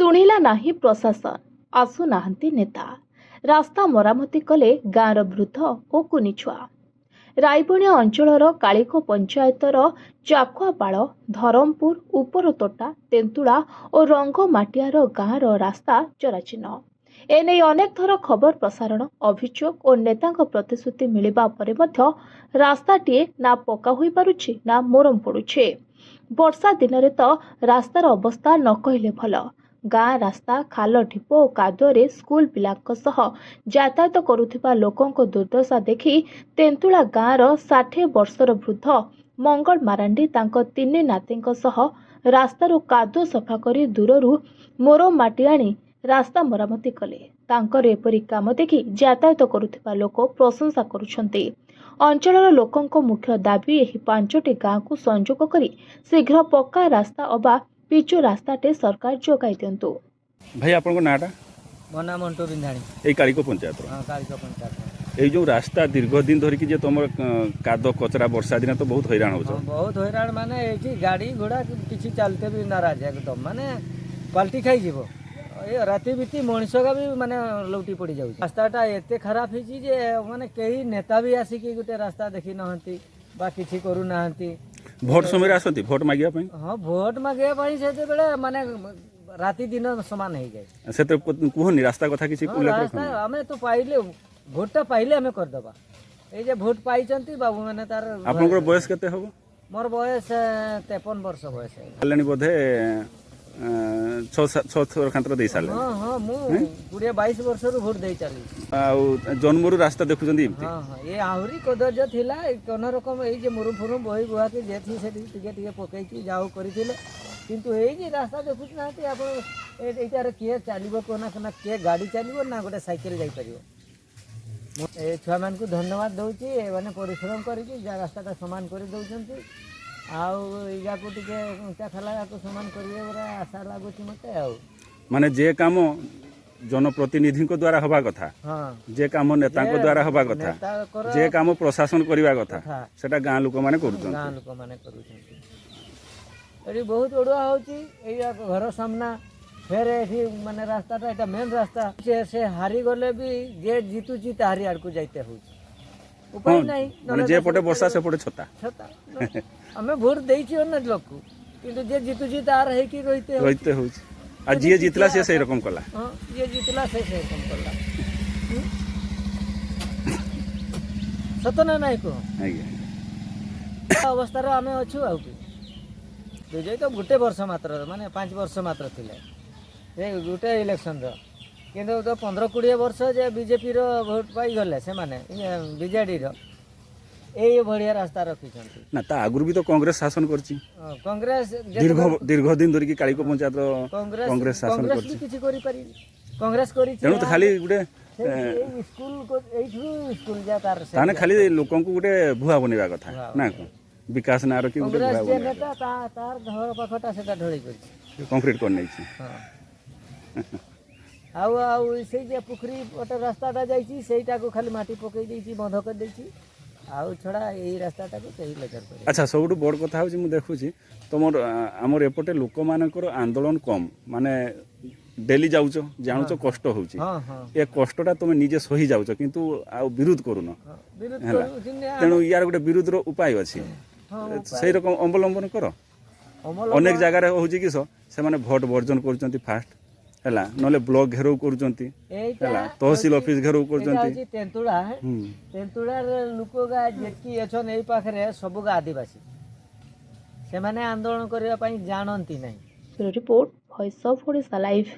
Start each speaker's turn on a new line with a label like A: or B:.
A: ଶୁଣିଲା ନାହିଁ ପ୍ରଶାସନ, ଆସୁନାହାନ୍ତି ନେତା। ରାସ୍ତା ମରାମତି କଲେ ଗାଁର ବୃଦ୍ଧ ଓ କୁନି ଛୁଆ। ରାଇବଣିଆ ଅଞ୍ଚଳର କାଳିକୋ ପଞ୍ଚାୟତର ଚାଖୁଆପାଳ, ଧରମପୁର, ଉପରତୋଟା, ତେନ୍ତୁଳା ଓ ରଙ୍ଗମାଟିଆର ଗାଁର ରାସ୍ତା ଜରାଜୀର୍ଣ୍ଣ। ଏନେଇ ଅନେକ ଥର ଖବର ପ୍ରସାରଣ, ଅଭିଯୋଗ ଓ ନେତାଙ୍କ ପ୍ରତିଶ୍ରୁତି ମିଳିବା ପରେ ମଧ୍ୟ ରାସ୍ତାଟିଏ ନା ପକ୍କା ହୋଇପାରୁଛି ନା ମୋରମ ପଡୁଛି। ବର୍ଷା ଦିନରେ ତ ରାସ୍ତାର ଅବସ୍ଥା ନ କହିଲେ ଭଲ। ଗାଁ ରାସ୍ତା ଖାଲ ଢିପ ଓ କାଦୁଅରେ ସ୍କୁଲ ପିଲାଙ୍କ ସହ ଯାତାୟାତ କରୁଥିବା ଲୋକଙ୍କ ଦୁର୍ଦ୍ଦଶା ଦେଖି ତେନ୍ତୁଳା ଗାଁର 60 ବର୍ଷର ବୃଦ୍ଧ ମଙ୍ଗଳ ମାରାଣ୍ଡି ତାଙ୍କ ତିନି ନାତିଙ୍କ ସହ ରାସ୍ତାରୁ କାଦୁଅ ସଫା କରି ଦୂରରୁ ମୋରମ ମାଟି ଆଣି ରାସ୍ତା ମରାମତି କଲେ। ତାଙ୍କର ଏପରି କାମ ଦେଖି ଯାତାୟାତ କରୁଥିବା ଲୋକ ପ୍ରଶଂସା କରୁଛନ୍ତି। ଅଞ୍ଚଳର ଲୋକଙ୍କ ମୁଖ୍ୟ ଦାବି, ଏହି ପାଞ୍ଚଟି ଗାଁକୁ ସଂଯୋଗ କରି ଶୀଘ୍ର ପକ୍କା ରାସ୍ତା ଅବା ପିଚୁ ରାସ୍ତାଟେ ସରକାର ଯୋଗାଇ ଦିଅନ୍ତୁ।
B: ଭାଇ, ଆପଣଙ୍କ ନାଁଟା?
C: ମୋ ନାଁ ମଣ୍ଟୁ ବିନ୍ଧାଣୀ।
B: ଏଇ କାଳିକୋ ପଞ୍ଚାୟତର?
C: ହଁ, କାଳିକୋ ପଞ୍ଚାୟତ।
B: ଏଇ ଯେଉଁ ରାସ୍ତା ଦୀର୍ଘ ଦିନ ଧରିକି ଯେ ତମର କାଦ କଚରା, ବର୍ଷା ଦିନେ ତ ବହୁତ ହଇରାଣ ହଉଛ।
C: ହଁ, ବହୁତ ହଇରାଣ। ମାନେ ଏଇଠି ଗାଡ଼ି ଘୋଡ଼ା କିଛି ଚାଲତେ ବି ନାରାଜ ଏକଦମ, ମାନେ ପାଲଟି ଖାଇଯିବ। ଏ ରାତି ବିତି ମଣିଷକା ବି ମାନେ ଲଉଟି ପଡ଼ିଯାଉଛି। ରାସ୍ତାଟା ଏତେ ଖରାପ ହେଇଛି ଯେ ମାନେ କେହି ନେତା ବି ଆସିକି ଗୋଟେ ରାସ୍ତା ଦେଖି ନାହାନ୍ତି ବା କିଛି କରୁନାହାନ୍ତି।
B: ଭୋଟ ସମୟରେ ଆସନ୍ତି ଭୋଟ ମାଗିବା ପାଇଁ?
C: ହଁ, ଭୋଟ ମାଗିବା ପାଇଁ ସେତେବେଳେ ମାନେ ରାତି ଦିନ ସମାନ ହେଇଯାଏ।
B: ସେତେ କୁହନି ରାସ୍ତା କଥା କିଛି?
C: ହଁ,
B: ଉଲ୍ଲେଖ
C: ରାସ୍ତା
B: ରଖନି?
C: ଆମେ ତ ପାଇଲେ, ଭୋଟଟା ପାଇଲେ ଆମେ କରିଦେବା। ଏଇ ଯେ ଭୋଟ ପାଇଛନ୍ତି ବାବୁ ମାନେ ତାର
B: ଆପଣଙ୍କର ବୟସ କେତେ ହବ?
C: ମୋର ବୟସ 53 ବର୍ଷ ବୟସ ହେଇଗଲା।
B: ହେଲାଣି ବୋଧେ ଛଅ ଥର ଖାନ୍ତର ଦେଇ ସାରିଲେଣି।
C: ହଁ, ମୁଁ 20-22 ବର୍ଷରୁ ଭୋଟ ଦେଇ ଚାଲିଛି।
B: ଆଉ ଜନ୍ମରୁ ରାସ୍ତା ଦେଖୁଛନ୍ତି ଏମିତି?
C: ହଁ, ଏ ଆହୁରି କଦର୍ଯ୍ୟ ଥିଲା। ଏ କୋନ ରକମ ଏଇ ଯେ ମୁରୁମ ଫୁରୁମ ବହି ବୁହାକି ଯେଠି ସେଠି ଟିକେ ଟିକେ ପକେଇକି ଯାଉ କରିଥିଲେ। କିନ୍ତୁ ଏଇ ଯେ ରାସ୍ତା ଦେଖୁନାହାନ୍ତି ଆପଣ, ଏଇଟାରେ କିଏ ଚାଲିବ କୋନା ନା କିଏ ଗାଡ଼ି ଚାଲିବ ନା ଗୋଟେ ସାଇକେଲ ଯାଇପାରିବ। ମୁଁ ଏ ଛୁଆମାନଙ୍କୁ ଧନ୍ୟବାଦ ଦେଉଛି, ଏମାନେ ପରିଶ୍ରମ କରିକି ଯାହା ରାସ୍ତାଟା ସମାନ କରି ଦେଉଛନ୍ତି। ଆଉ ଏଇଯାକୁ ଟିକେ ଉଞ୍ଚା ଖାଲା ୟାକୁ ସମାନ କରିବେ ପୁରା ଆଶା ଲାଗୁଛି ମୋତେ ଆଉ।
B: ମାନେ ଯେ କାମ ଜନପ୍ରତିନିଧିଙ୍କ ଦ୍ୱାରା ହବା କଥା, ଯେ କାମ ନେତାଙ୍କ ଦ୍ୱାରା ହବା କଥା,
C: ନେତାଙ୍କର
B: ଯେ କାମ ପ୍ରଶାସନ କରିବା କଥା,
C: କଥା,
B: ସେଟା ଗାଁ ଲୋକମାନେ କରୁଛନ୍ତି।
C: ଗାଁ ଲୋକମାନେ କରୁଛନ୍ତି। ଏଠି ବହୁତ ଅଡ଼ୁଆ ହେଉଛି। ଏଇ ଘର ସାମ୍ନା ଫେର ଏଠି ମାନେ ରାସ୍ତାଟା, ଏଇଟା ମେନ୍ ରାସ୍ତା। ସେ ହାରିଗଲେ ବି ଯିଏ ଜିତୁଛି ତାହାରି ଆଡ଼କୁ ଯାଇତେ ହେଉଛି, ଉପାୟ ନାହିଁ।
B: ମାନେ
C: ନହେଲେ
B: ଯେ
C: ତ
B: ପଟେ ବର୍ଷା ସେପଟେ ଛତା।
C: ଛତା। ଆମେ ଭୋଟ ଦେଇଛୁ ଅନ୍ୟ ଲୋକକୁ, କିନ୍ତୁ ଯିଏ ଜିତୁଛି ତାର ହେଇକି ରହିତେ ହେଉଛି।
B: ରହିତେ ହଉଛି। ଆଉ ଯିଏ ଜିତିଲା ସିଏ ସେଇ ରକମ କଲା।
C: ହଁ, ଯିଏ ଜିତିଲା ସେ ସେରକମ କଲା। ହୁଁ? ସତ ନା ନାଇଁ କୁହ?
B: ଆଜ୍ଞା।
C: ଅବସ୍ଥାରେ ଆମେ ଅଛୁ। ଆଉ କି ବିଜୟ ତ ଗୋଟେ ବର୍ଷ ମାତ୍ର, ମାନେ 5 ବର୍ଷ ମାତ୍ର ଥିଲେ ସେ ଗୋଟେ ଇଲେକ୍ସନର। କିନ୍ତୁ ତ 15-20 ବର୍ଷ ଯେ ବିଜେପିର ଭୋଟ ପାଇଗଲେ ସେମାନେ, ବିଜେଡ଼ିର ଏଇ ଭଳିଆ ରାସ୍ତା ରଖିଛନ୍ତି।
B: ନା, ତା ଆଗରୁ ବି ତ କଂଗ୍ରେସ ଶାସନ କରିଛି।
C: ହଁ, କଂଗ୍ରେସ
B: ଦୀର୍ଘ ଦିନ ଧରିକି କାଳିକୋ ପଞ୍ଚାୟତର
C: କଂଗ୍ରେସ
B: କଂଗ୍ରେସ ଶାସନ
C: କଂଗ୍ରେସ ବି
B: କରିଛି।
C: କିଛି କରିପାରିନି। କଂଗ୍ରେସ କରିଛି।
B: ତେଣୁ ତ ଖାଲି ଗୋଟେ
C: ଏଇ ସ୍କୁଲ, ଏଇଠୁ ସ୍କୁଲ ଯା ତାର
B: ତାହେଲେ ଖାଲି ଲୋକଙ୍କୁ ଗୋଟେ ଭୁଆ ବନେଇବା କଥା ନା କଣ? ବିକାଶ ନାଁ ରଖି ଗୋଟେ
C: କଂଗ୍ରେସ
B: ଭୁଆ
C: ଯେ
B: ବନେଇବା।
C: ନେତା ତାର ଘର ପାଖଟା ସେଟା ଢଳେଇ କରିଛି।
B: କଂକ୍ରିଟ କରିନେଇଛି।
C: ହଁ, ଆଉ ସେଇ ଯେ ପୋଖରୀ ପଟେ ରାସ୍ତାଟା ଯାଇଛି, ସେଇଟାକୁ ଖାଲି ମାଟି ପକେଇ ଦେଇଛି, ବନ୍ଧ କରିଦେଇଛି। ଆଉ ଛଡ଼ା ଏଇ ରାସ୍ତାଟାକୁ କେହି ଲେଜର କରି
B: ଆଚ୍ଛା, ସବୁଠୁ ବଡ଼ କଥା ହେଉଛି ମୁଁ ଦେଖୁଛି ତମର ଆମର ଏପଟେ ଲୋକମାନଙ୍କର ଆନ୍ଦୋଳନ କମ୍। ମାନେ ଡେଲି ଯାଉଛ, ଜାଣୁଛ କଷ୍ଟ ହେଉଛି।
C: ହଁ ହଁ
B: ଏ କଷ୍ଟଟା ତମେ ନିଜେ ସହି ଯାଉଛ, କିନ୍ତୁ ଆଉ ବିରୋଧ କରୁନ।
C: ହଁ, ବିରୋଧ
B: ହେଲା।
C: କରୁଛନ୍ତି।
B: ତେଣୁ ୟାର ଗୋଟେ ବିରୋଧର ଉପାୟ ଅଛି। ସେଇ ରକମ ଅବଲମ୍ବନ କର।
C: ଅମଲ
B: ଅନେକ ଜାଗାରେ ହେଉଛି କି ସେମାନେ ଭୋଟ ବର୍ଜନ କରୁଛନ୍ତି ଫାଷ୍ଟ ହେଲା, ନହେଲେ ବ୍ଲକ ଘେରାଉ କରୁଛନ୍ତି,
C: ଏଇଟା
B: ହେଲା, ତହସିଲ ଅଫିସ ଘେରାଉ
C: ଏଇଟା
B: କରୁଛନ୍ତି।
C: ହେଉଛି ତେନ୍ତୁଳା। ତେନ୍ତୁଳାର ଲୋକ ଗା ଯେତିକି ଅଛନ୍ ଏଇ ପାଖରେ ସବୁ ଗା ଆଦିବାସୀ। ସେମାନେ ଆନ୍ଦୋଳନ କରିବା ପାଇଁ ଜାଣନ୍ତି ନାହିଁ।
A: Report, voice of Odisha live.